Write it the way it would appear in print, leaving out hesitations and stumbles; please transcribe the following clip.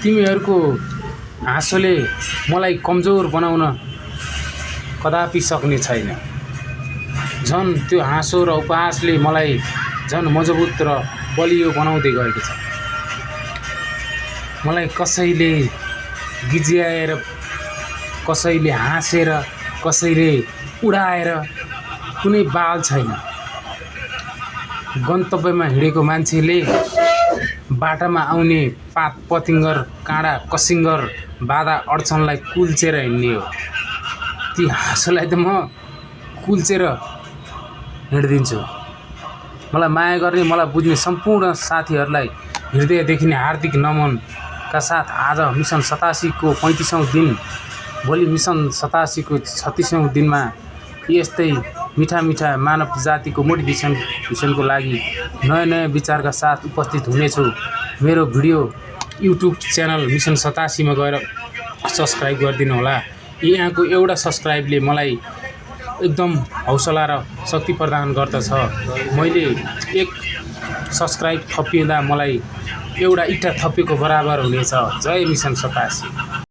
तिमीहरूको हाँसोले मलाई कमजोर बनाउन कदापि सक्ने छैन। झन् त्यो हाँसो र उपहासले मलाई झन् मजबुत र बलियो बनाउँदै गएको छ। मलाई कसैले गिज्याएर, कसैले हाँसेर, कसैले उडाएर कुनै बाल छैन। गन्तव्यमा हिँडेको मान्छेले बाटामा आउने पात पतिङ्गर, काँडा कसिङ्गर, बाधा अडचनलाई कुल्चेर हिँड्ने हो। ती हाँसोलाई त म कुल्चेर हिँडिदिन्छु। मलाई माया गर्ने, मलाई बुझ्ने सम्पूर्ण साथीहरूलाई हृदयदेखि नै हार्दिक नमनका साथ आज मिसन 87 को 35औं दिन, भोलि मिसन 87 को 36औं दिनमा यस्तै मिठा मिठा मानव जातिको मोटिभेसनको लागि नयाँ नयाँ विचारका साथ उपस्थित हुनेछु। मेरो भिडियो युट्युब च्यानल मिसन 87 मा गएर सब्सक्राइब गरिदिनु होला। यहाँको एउटा सब्सक्राइबले मलाई एकदम हौसला र शक्ति प्रदान गर्दछ। मैले एक सब्सक्राइब थपिँदा मलाई एउटा इँटा थपेको बराबर हुनेछ। जय मिसन 87।